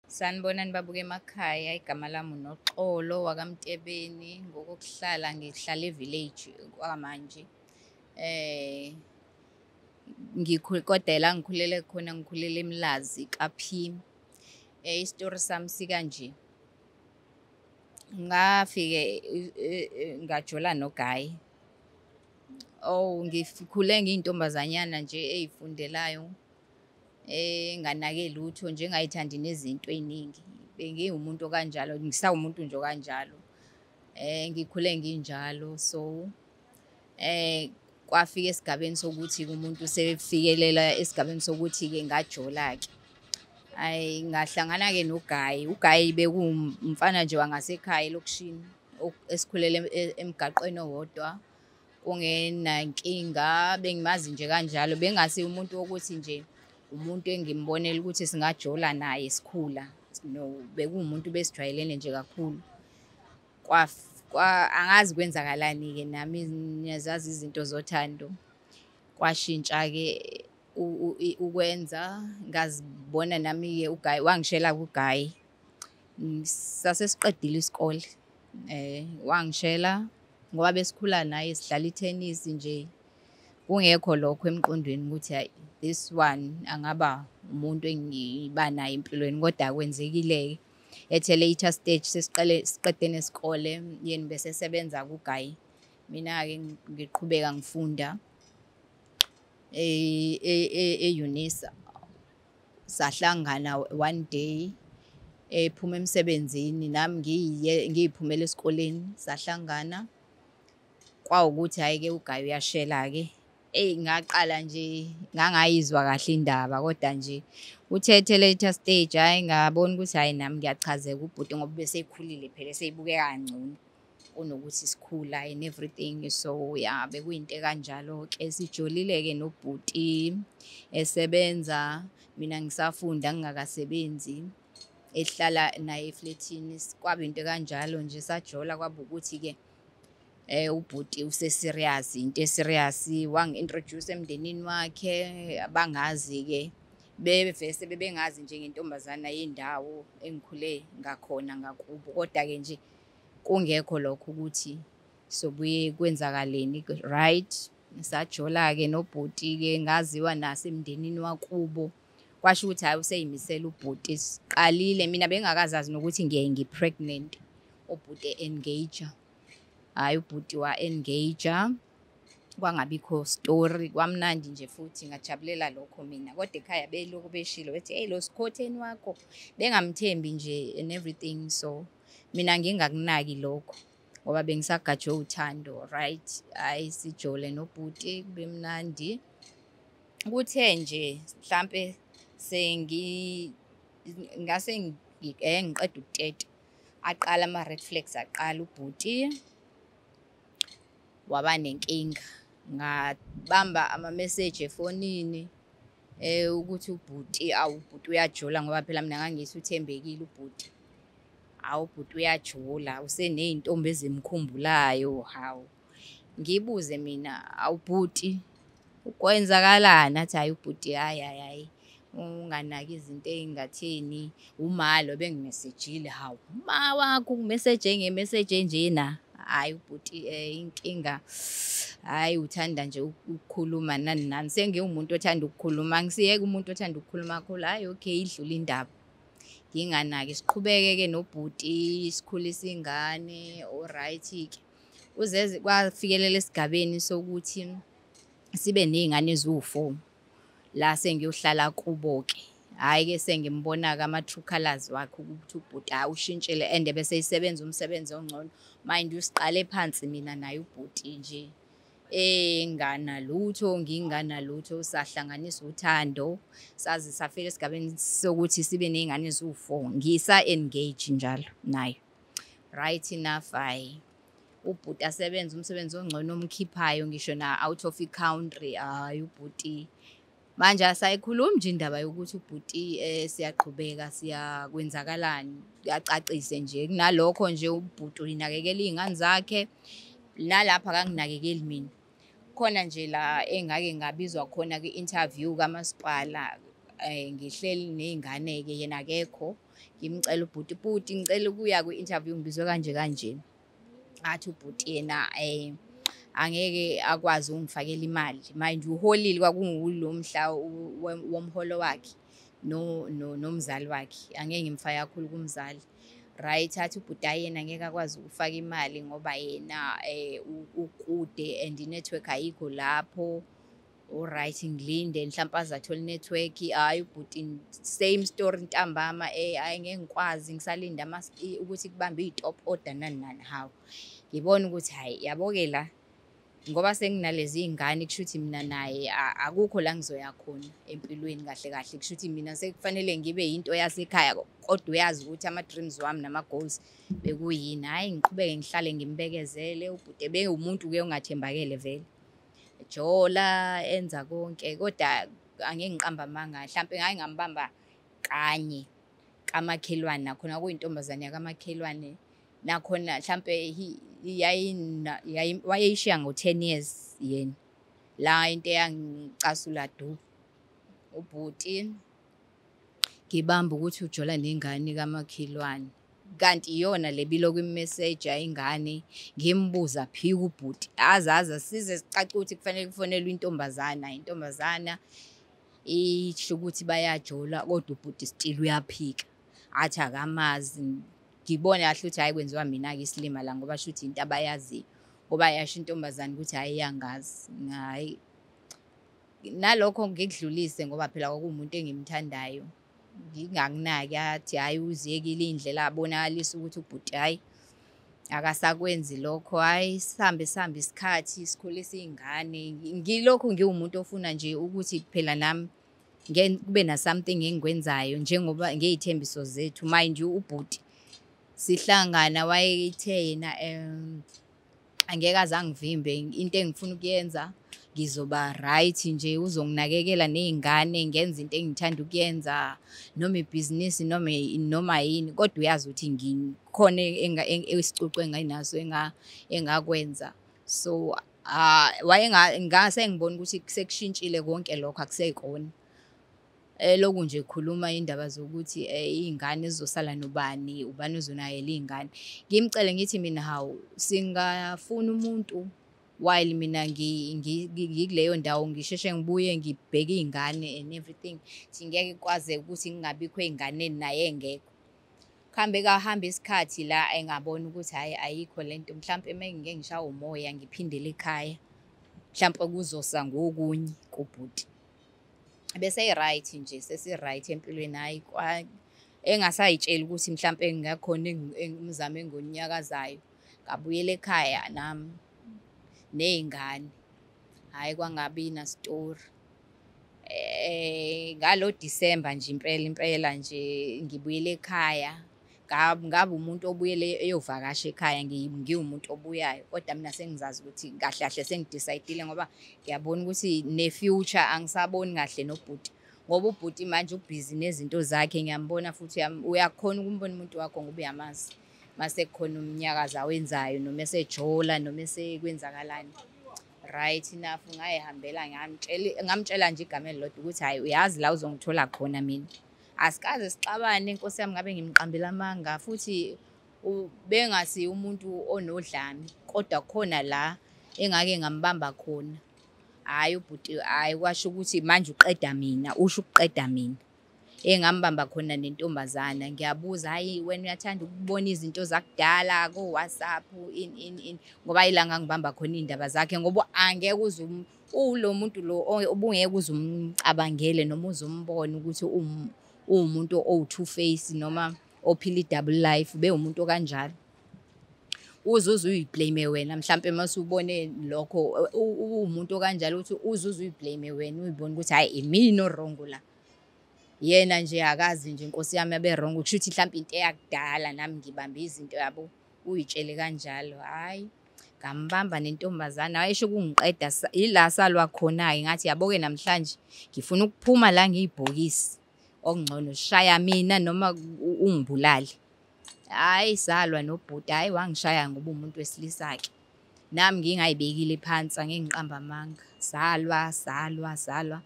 Sanibonani babuka emakhaya, igama lami uNoxolo wakaMtebeni. Ngokokuhlala ngihlala e-village kwamanje. Kodwa la ngikhulele khona ngikhulele eMlazi ka-P. Isitori sami sikanje, ngafike ngajola no-guy. Oh, ngikhule ngiyintombazanyana nje ey'fundelayo, enganake lutho nje, engay'thandi nezinto ey'ningi. Bengiwumuntu okanjalo, ngisawumuntu nje okanjalo. Ngikhule nginjalo, so kwafika esigabeni sokuthi-ke umuntu usefikelela esigabeni sokuthi-ke ngajola-ke. Hhayi, ngahlangana-ke no-guy, u-guy bekuwumfana nje wangasekhaya elokishini esikhulele emgaqweni owodwa, kungenankinga, bengimazi nje kanjalo. Bengingasiye umuntu wokuthi nje umuntu engimbonela ukuthi singajola naye sikhula, no, bekuwumuntu besijwayelene nje kakhulu. Angazi kwenzakalani-ke nami, niyazazi izinto zothando. Kwashintsha-ke ukwenza, ngazibona nami-ke u-guy, wangishela-ke u-guy. Sase siqedile isikole, wangishela ngoba besikhula naye sidlala ithenisi nje, kungekho lokho emqondweni ukuthi hhayi this one angaba umuntu engiba naye empilweni, kodwa kwenzekile-ke. At a later stage sesiqale siqede nesikole, yena ubesesebenza-ke u-guy. Mina-ke ngiqhubeka ngifunda e-UNISA. Sahlangana one day ephuma emsebenzini, nami ngiy'phumela esikoleni, sahlangana. Kwawukuthi hhayi-ke u-guy uyashela-ke. Eyi, ngaqala nje ngangayizwa kahle indaba, kodwa nje uthe at a later stage, hhayi ngabona ukuthi hhayi nami ngiyachazeka ubhuti ngoba ubesekhulile phela esebukeka kangcono kunokuthi sikhula and everything. So ya, bekuyinto ekanjalo-ke. Sijolile-ke nobhuti esebenza, mina ngisafunda ngingakasebenzi, ehlala naye eflethini. Kwaba into ekanjalo nje, sajola kwaba ukuthi-ke ubhuti use-serious, into e-serious. Wangi-introduce emndenini wakhe, bangazi-ke, bevese bebengazi njengentombazana yendawo engikhule ngakhona ngakubo. Kodwa-ke nje kungekho lokho ukuthi sobuye kwenzakaleni, right? Sajola-ke nobhuti-ke, ngaziwa nasemndenini wakubo. Kwasho ukuthi hhayi usey'misele ubhuti. Siqalile, mina bengingakazazi nokuthi ngi-pregnant, ubhuti e-engage-a. Hhayi ubhuti wa-engage-a, kwangabikho story, kwamnandi nje futhi ngajabulela lokho mina. Kodwa ekhaya belokhu beshilo bethi, hey lo sikhotheni wakho, bengamthembi nje and everything. So mina ngingakunaki lokho ngoba bengisagajwe uthando, right? Hhayi sijole nobhuti kube mnandi. Kuthe nje mhlampe ngase ngiqeda ukuteta, aqala ama-red flags, aqala ubhuti waba nenkinga. Ngabamba ama-message efonini ukuthi ubhuti, awu ubhuti uyajola, ngoba phela mina ngangithi uthembekile ubhuti. Hawu ubhuti uyajola, useney'ntombi ezimkhumbulayo, hawu. Ngibuze mina, awu bhuti kwenzakalani? Athi hhayi ubhuti, hhayi hhayi hhayi, unganaki izinto ey'ngatheni, uma lo bengimesejile. Hawu, ma wakho ungimeseje nge-message enjena? Hhayi ubhuti inkinga, hhayi uthanda nje ukukhuluma nani nani. Sengiwumuntu othanda ukukhuluma, angisiyeke umuntu othanda ukukhuluma kakhulu. Hhayi okay, idlule indaba, nginganaki. Siqhubeke-ke nobhuti, sikhulise ingane, alright-ke. Kuze kwafikelela esigabeni sokuthi sibe ney'ngane eziwu-four, la sengiyohlala kubo-ke. Hhayi-ke sengimbona-ke ama-true colours wakhe ukuthi ubhuti hhayi ushintshile and bese esebenza umsebenzi ongcono. Mind you, siqale phansi mina naye ubhuti nje enganalutho, nginganalutho, sahlanganisa uthando, saze safika esigabeni sokuthi sibe ney'ngane eziwu-four, ngisa-engage njalo naye. Right enough, hhayi ubhuti asebenze umsebenzi ongcono omkhiphayo ngisho na out of i-country. Hhayi ubhuti manje asayikhulumi nje indaba yokuthi ubhuti siyaqhubeka siyakwenzakalani, acacise nje. Kunalokho nje ubhuti uyinakekela iy'ngane zakhe, nalapha akanginakekeli mina. Khona nje la engake ngabizwa khona kwi-interview kamasipala, ngihleli ney'ngane-ke, yena akekho. Ngimcela ubhuti, bhuti ngicela ukuya kwi-interview, ngibizwe kanje kanje. Athi ubhuti yena angeke akwazi ukungifakela imali. Mind you, uholile, kwakungulo mhla womholo wakhe no nomzali wakhe, angeke ngimfake kakhulu kumzali. Right, athi ubhuti hhayi yena angeke akwazi ukufaka imali ngoba yena ukude and i-network ayikho lapho. Alright, ngilinde mhlampe aze athole i-network. Hhayi ubhuti, same story ntambama, hhayi ngeke ngikwazi, ngisalinde ukuthi kubambe iy'top order nani nani. Hawu, ngibona ukuthi hhayi yabo-ke la, ngoba senginalezi iy'ngane, kushuthi mina naye akukho la ngizoya khona empilweni kahle kahle. Kushuthi mina sekufanele ngibe yinto yasekhaya, kodwa uyazi ukuthi ama-dreams wami nama-goals bekuyini. Hhayi, ngiqhubeke ngihlale ngimbekezele ubhuti, ebewumuntu-ke ongathembakele vele. Ejola, enza konke, kodwa angeke ngiqambe amanga, hlampe ngake ngambamba kanye kamakhelwane, nakhona kuyintombazane yakamakhelwane, nakhona hlampe wayeyishiya ngo-10 years yena. La into eyangicasula du, ubhuti ngibamba ukuthi ujola nengane kamakhelwane, kanti iyona le bilokhu imeseja ingane. Ngimbuza, phika ubhuti, aze size sicace ukuthi kufanele kufonelwe intombazana. Intombazana isho ukuthi bayajola, kodwa ubhuti still uyaphika, athi akamazi. Ngibone kahle ukuthi hhayi, kwenziwa mina-ke isilima la, ngoba shuthi into abayaziyo, ngoba yasho intombazane ukuthi hhayi iyangazi. Hhayi, nalokho ngikudlulise ngoba phela kwakuwumuntu engimthandayo, ngingakunaki. Athi hhayi uziyekile iy'ndlela, abonakalisa ukuthi ubhuti hhayi akasakwenzi lokho. Hhayi, sihambe sihambe isikhathi, sikhulisa iy'ngane, ngilokhu ngiwumuntu ofuna nje ukuthi phela nami kube na-something engikwenzayo njengoba ngey'thembiso zethu. Mind you, ubhuti sihlangana wayethe yena angeke aze angivimbe into engifuna ukuyenza, ngizoba right nje, uzonginakekela ney'ngane, ngenze into engithanda ukuyenza, noma ibhizinisi noma yini, kodwa uyazi ukuthi ngikhona isicucu enginaso engakwenza. So ngase ngibona ukuthi sekushintshile konke lokho, akusekona lokhu nje khuluma indaba zokuthi iy'ngane zizosala nobani, ubani ozonakekela iy'ngane. Ngimcele ngithi mina, hawu, singafuna umuntu while mina ngikuleyo ndawo, ngisheshe ngibuye ngibheke iy'ngane and everything. Thi ngeke kwazeke ukuthi ngingabikho ey'nganeni naye engekho. Kuhambe kahamba isikhathi la engabona ukuthi hhayi ayikho lento, mhlampe uma ngike ngishawe umoya ngiphindele ekhaya, mhlampe kuzosa ngokunye kubhuti. Bese right nje, sesi-right empilweni, hhayi engasay'tsheli ukuthi mhlampe ngakhona umzamo engiwunyakazayo. Ngabuyela ekhaya nami ney'ngane, hhayi kwangabi nasitori. Ngalo Disemba nje impela impela nje ngibuyele ekhaya, ngaba umuntu obuyele eyovakasha ekhaya, ngiwumuntu obuyayo, kodwa mina sengizazi ukuthi kahle kahle sengi-decide-ile, ngoba ngiyabona ukuthi ne-future angisaboni kahle nobhuti, ngoba ubhuti manje ubhizi nezinto zakhe, ngiyambona futhi uyakhona ukumbona umuntu wakho ngoba uyamazi mase kukhona umnyakazo awenzayo, noma esejola noma esekwenzakalani. Right enough, ngayihambela, ngamtshela nje igama elilodwa ukuthi hhayi uyazi la uzongithola khona mina. Asikaze sixabane nkosi yami, ngabe ngimqambela amanga, futhi bengasi umuntu onodlame, kodwa khona la engake ngambamba khona. Hhayi ubhuti, hhayi kwasho ukuthi manje uqeda mina, usho ukuqeda mina. Engambamba khona nentombazana, ngiyabuza, hhayi wena uyathanda ukubona izinto zakudala ko-WhatsApp ini ini ini, ngoba yila ngangibamba khona iy'ndaba zakhe, ngoba angeke uze ulo muntu lo ubungeke uze umcabangele noma uze umbone ukuthi uwumuntu owu-two face noma ophila i-double life, bewumuntu okanjalo. Uze uyi-blame wena mhlampe mase ubone lokho uwumuntu okanjalo, ukuthi uze uyi-blame wena, uyibone ukuthi hhayi imina o-wrong la. Yena nje akazi nje nkosi yami abe wrong, kusho ukuthi mhlampe into eyakudala nami ngibambe izinto yabo, uyitshele kanjalo. Hhayi ngambamba nentombazana, wayesho ukungiqeda, ila salwa khona-ke. Ngathi yabo-ke namhlanje ngifuna ukuphuma la ngiyibhokisi, okungcono shaya mina noma ungibulale. Hhayi salwa nobhuti, hhayi wangishaya ngoba uwumuntu wesilisa-ke, nami ngingayibekile phansi, angeke ngiqambe amanga. Salwa salwa salwa.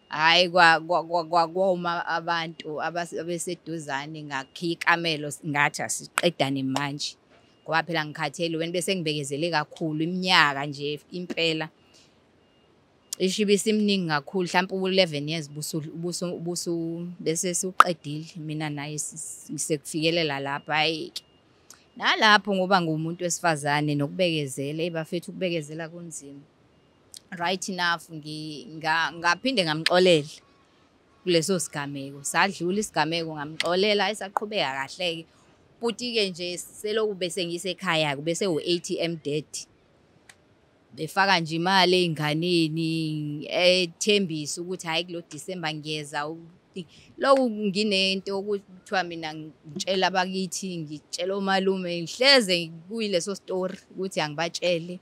Hhayi, kwoma abantu abeseduzane, ngakhiya ikamelo ngathi asiqedane manje, ngoba phela ngikhathele wena bese ngibekezele kakhulu iminyaka nje impela. Cishe ibisiminingi kakhulu hlampe u-11 years bese siwuqedile mina naye sekufikelela lapho, hhayi-ke. Nalapho ngoba ngiwumuntu wesifazane nokubekezela, eyi bafethu ukubekezela kunzima. Right enough, ngaphinde ngamxolela kuleso sigameko, sadlula isigameko ngamxolela, hhayi saqhubeka kahle-ke. Futhi-ke nje selokhu bese ngisekhaya-ke bese ewu-A_T_M daddy. Befaka nje imali ey'nganeni, ethembisa ukuthi hhayi kulo Disemba ngiyeza. Lokhu nginento okuthiwa mina ngitshela abakithi, ngitshela omalume, ngihleze kuyileso story ukuthi angibatshele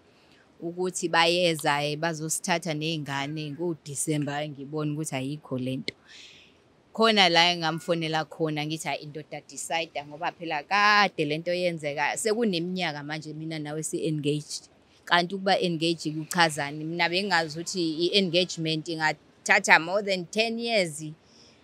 ukuthi bayeza bazosithatha ney'ngane ngoDisemba. Hhayi, ngibone ukuthi ayikho lento. Khona la engamfonela khona ngithi hhayi indoda decide, ngoba phela kade lento yenzeka, sekuneminyaka manje mina nawe si-engaged. Kanti ukuba engaged kuchazani? Mina bengingazi ukuthi i-engagement ingathatha more than 10 years.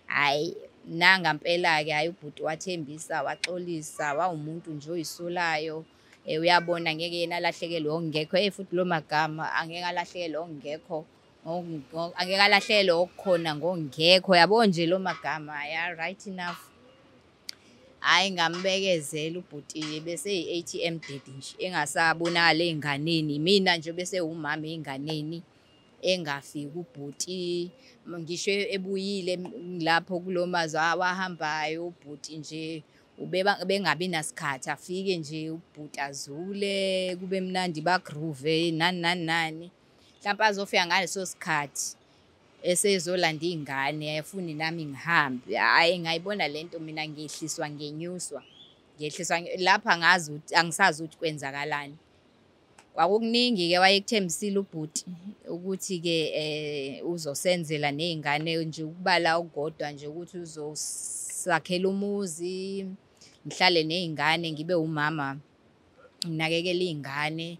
Hhayi, nangampela-ke hhayi ubhuti wathembisa, waxolisa, wawumuntu nje oyisolayo. Uyabona ngeke yena alahlekelwe okungekho. Eyi futhi lo magama, angeke alahlekelwe okungekho, angeke alahlekelwe okukhona ngokungekho, yabo nje lo magama ya right enough. Hhayi, ngambekezela ubhuti bese eyi-A_T_M daddy nje, engasabonakali ey'nganeni. Imina nje bese ewumama ey'nganeni, engafiki ubhuti. Ngisho ebuyile lapho kulo mazwe awahambayo ubhuti nje bengabi nasikhathi, afike nje ubhuti azule, kube mnandi ba-groove nani nani nani. Mhlampe azofika ngaleso sikhathi esezolanda iy'ngane, afune nami ngihambe. Hhayi, ngayibona lento mina ngehliswa ngenyuswa, ngehliswa lapha angazi ukuthi angisazi ukuthi kwenzakalani. Kwakukuningi-ke wayekuthembisile ubhuti ukuthi-ke uzosenzela ney'ngane nje, ukubala okukodwa nje ukuthi uzosakhela umuzi, ngihlale ney'ngane, ngibe umama, nginakekele iy'ngane,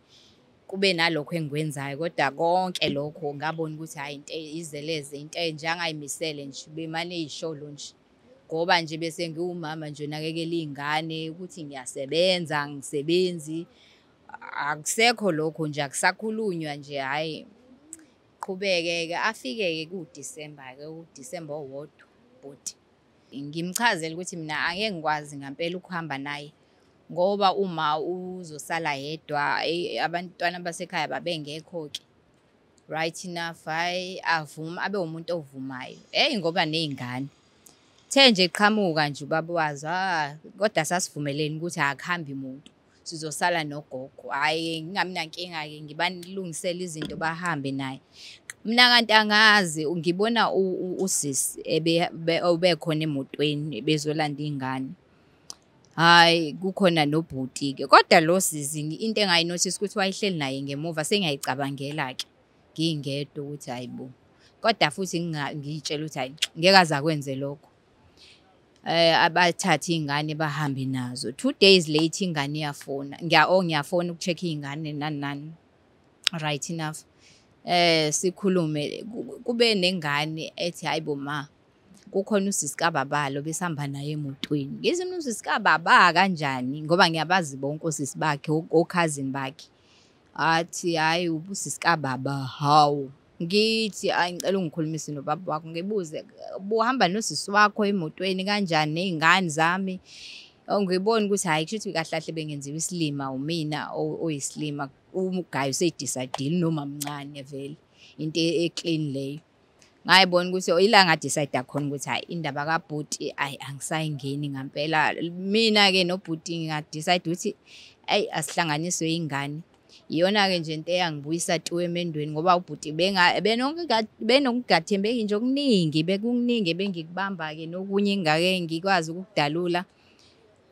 kube nalokho engikwenzayo. Kodwa konke lokho ngabona ukuthi hhayi into izeleze, into nje angayimisele nje, bemane ey'sholo nje. Ngoba nje bese ngiwumama nje onakekela iy'ngane, ukuthi ngiyasebenza, angisebenzi, akusekho lokho nje, akusakhulunywa nje, hhayi. Qhubeke-ke, afike-ke kuDisemba-ke, uDisemba owodwa ubhuti. Ngimchazele ukuthi mina angeke ngikwazi ngampela ukuhamba naye, ngoba uma uzosala yedwa, abantwana basekhaya babengekho-ke. Right enough, hhayi avume, abe umuntu ovumayo. Hheyi ngoba ney'ngane. Uthe nje eqhamuka nje ubaba wazo, kodwa sasivumelene ukuthi akuhambi muntu, sizosala nogogo. Hhayi, ngingabi nankinga-ke, ngibalungisele izinto bahambe naye. Mina kanti angazi, ngibona usisi obekhona emotweni bezolanda iy'ngane. Hhayi, kukhona nobhuti-ke, kodwa lo sisi into engayi-notice ukuthi wayehleli naye ngemuva, sengiyayicabangela-ke ngingedwa ukuthi hhayi bo. Kodwa futhi ngiy'tshela ukuthi hhayi ngeke aze akwenze lokho. Abathathe iy'ngane bahambe nazo. 2 days late ingane iyafona, ngiyafona uku-check-a iy'ngane nani nani. Right enough. Sikhulume, kube nengane ethi hhayi bo ma, kukhona usisi kababa lo besihamba naye emotweni. Ngithi mina usisi kababa kanjani? Ngoba ngiyabazi bonke osisi bakhe, okhazini bakhe. Athi hhayi usisi kababa, hawu. Ngithi hhayi ngicela ungikhulumise nobaba wakho, ngibuze ubuhamba nosisi wakho emotweni kanjani ney'ngane zami? Ngibona ukuthi hhayi kushuthi kahle kahle bengenziwa isilima umina oyisilima. Ugayi use-decide-ile noma mncane vele, into e-clean leyo. Ngayibona ukuthi ila nga-decide khona ukuthi hhayi indaba kabhuti hhayi angisayingeni ngampela. Mina-ke nobhuti nga-decide ukuthi hhayi asihlanganiswe iy'ngane. Iyona-ke nje into eyangibuyisa tu emendweni, ngoba ubhuti benokungathembeki nje okuningi, bekukuningi ebengikubamba-ke nokunye engingake ngikwazi ukukudalula.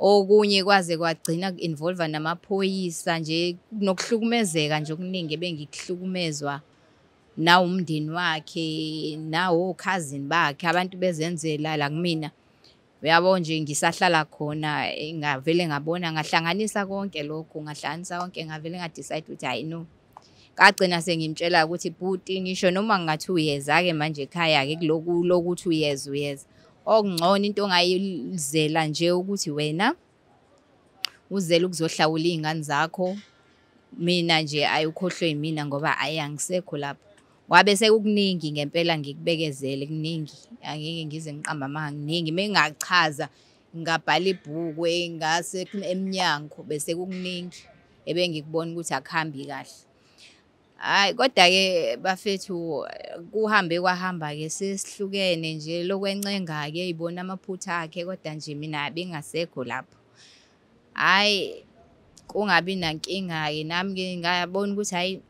Okunye kwaze kwagcina ku-involve namaphoyisa nje, nokuhlukumezeka nje okuningi ebengikuhlukumezwa nawo umndeni wakhe, nawo okhazini bakhe, abantu bezenzela la kumina. Uyabo nje ngisahlala khona, ngavele ngabona, ngahlanganisa konke lokho, ngahlanganisa konke, ngavele nga-decide ukuthi hhayi no. Kagcina sengimtshela ukuthi bhuti ngisho noma ngingathi uyeza-ke manje ekhaya-ke kuloku lokuthi uyeza uyeza. Okungcono into ongayizela nje ukuthi wena uzele ukuzohlawula iy'ngane zakho, mina nje ayukhohlwe yimina ngoba ayi angisekho lapho. Wabe sekukuningi ngempela ngikubekezele kuningi, angeke ngize ngiqambe amanga kuningi. Mengingachaza ngingabhala ibhuku ngase emnyango bese kukuningi ebengikubona ukuthi akuhambi kahle. Hhayi kodwa-ke bafethu kuhambe kwahamba-ke sesihlukene nje lokwencenga-ke ey'bona amaphutha akhe kodwa nje mina bengasekho lapho. Hhayi kungabi nankinga-ke nami-ke ngabona ukuthi hhayi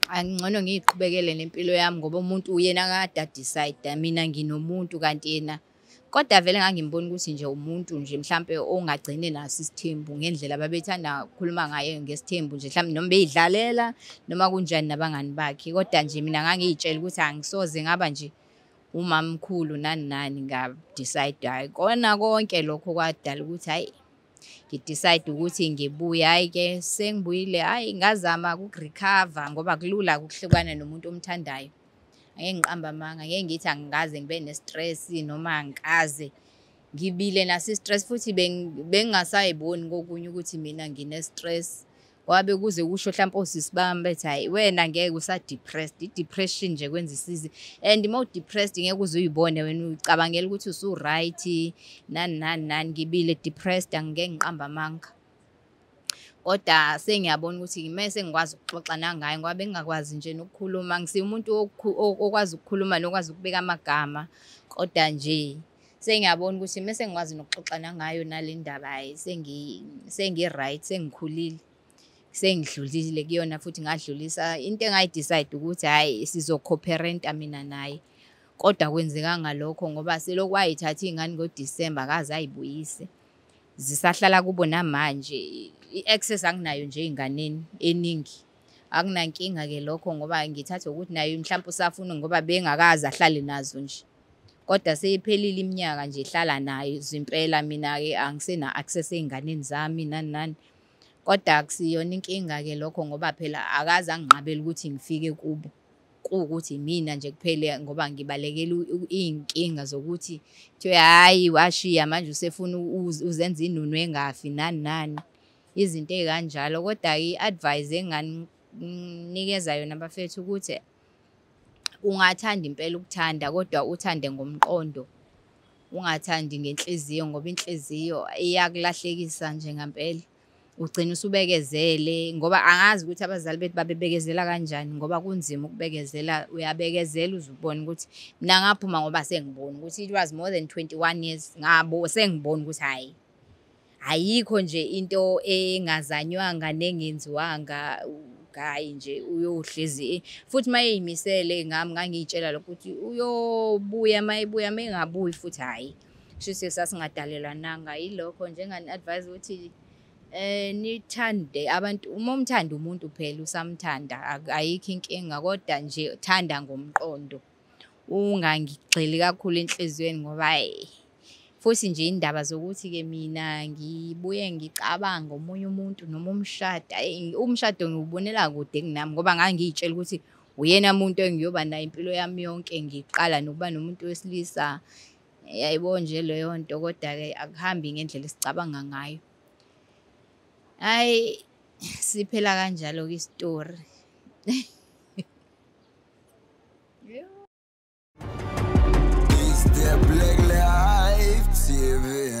angcono ngiy'qhubekele nempilo yami ngoba umuntu uyena akade a-decide-a mina nginomuntu kanti yena. Kodwa vele ngangimbona ukuthi nje umuntu nje mhlampe ongagcine naso isithembu ngendlela babethanda ukukhuluma ngayo ngesithembu nje mhlampe noma bey'dlalela noma kunjani nabangani bakhe. Kodwa nje mina ngangiy'tshela ukuthi angisoze ngaba nje umamkhulu nani nani, nga-decide hhayi kona konke lokho kwadala ukuthi hhayi ngi-decide ukuthi ngibuye. Hhayi-ke sengibuyile, hhayi ngazama uku-recover ngoba akulula ukuhlukana nomuntu omthandayo. Angeke ngiqambe amanga, angeke ngithi angikaze ngibe ne-stress noma angikaze ngibile naso i-stress futhi bengingasayiboni kokunye ukuthi mina ngine-stress. Kwabe kuze kusho hlampe osisi bami bethi hhayi wena ngeke usa-depressed, i-depression nje kwenza isizi and uma u-depressed ngeke uze uy'bone wena ucabangela ukuthi usu-right nani nani nani. Ngibile depressed angeke ngiqambe amanga. Kodwa sengiyabona ukuthi mese ngikwazi ukuxoxa nangaye ngoba bengingakwazi nje nokukhuluma. Angisiye umuntu okwazi ukukhuluma nokwazi ukubeka amagama, kodwa nje sengiyabona ukuthi mese ngikwazi nokuxoxa nangayo nale ndaba hhayi sengi-right, sengikhulile. Sengidlulile kuyona futhi ngadlulisa into engayi-decide ukuthi hhayi sizo-co-parent-a mina naye. Kodwa akwenzekanga lokho ngoba selokhu way'thatha iy'ngane ngoDisemba akaze ay'buyise. Zisahlala kubo namanje, i-access anginayo nje ey'nganeni eningi. Akunankinga-ke lokho ngoba ngithatha ukuthi naye mhlampe usafuna ngoba bengakaze ahlale nazo nje. Kodwa seyiphelile iminyaka nje ehlala nazo impela, mina-ke angisena access ey'nganeni zami nani nani. Kodwa akusiyona inkinga-ke lokho ngoba phela akaze anginqabele ukuthi ngifike kubo. Kuwukuthi imina nje kuphela ngoba ngibalekela iy'nkinga zokuthi kuthiwe hhayi washiya manje usefuna uzenza inunu engafi nani nani, izinto ey'kanjalo. Kodwa-ke i-advice enginganikeza yona bafethu ukuthi ungathanda impela ukuthanda kodwa uthande ngomqondo, ungathandi ngenhliziyo ngoba inhliziyo iyakulahlekisa nje ngampela. Ugcina usubekezele ngoba angazi ukuthi abazali bethu babebekezela kanjani ngoba kunzima ukubekezela. Uyabekezela uze ubone ukuthi mina ngaphuma ngoba sengibona ukuthi it was more than 21 years ngabo sengibona ukuthi hhayi ayikho nje into engazanywanga nengenziwanga, hhayi nje uyohlezi. Futhi uma ey'misele ngami ngangiy'tshela lokho ukuthi uyobuya, uma ebuya uma engabuyi futhi hhayi kushuthi sasingadalelananga. Yilokho nje engingani-advise ukuthi nithande abantu. Uma umthanda umuntu phela usamthanda ayikho inkinga, kodwa nje thanda ngomqondo, ungangigxili kakhulu enhliziyweni ngoba hhayi. Futhi nje indaba zokuthi-ke mina ngibuye ngicabanga omunye umuntu noma umshado, hhayi umshado ngiwubonela kude kunami ngoba ngangiy'tshela ukuthi uyena muntu engiyoba naye impilo yami yonke, ngiqala nokuba nomuntu wesilisa. Yayibo nje leyo nto, kodwa-ke akuhambi ngendlela esicabanga ngayo. Hhayi siphela kanjalo-ke isitori. It's the Black Life TV.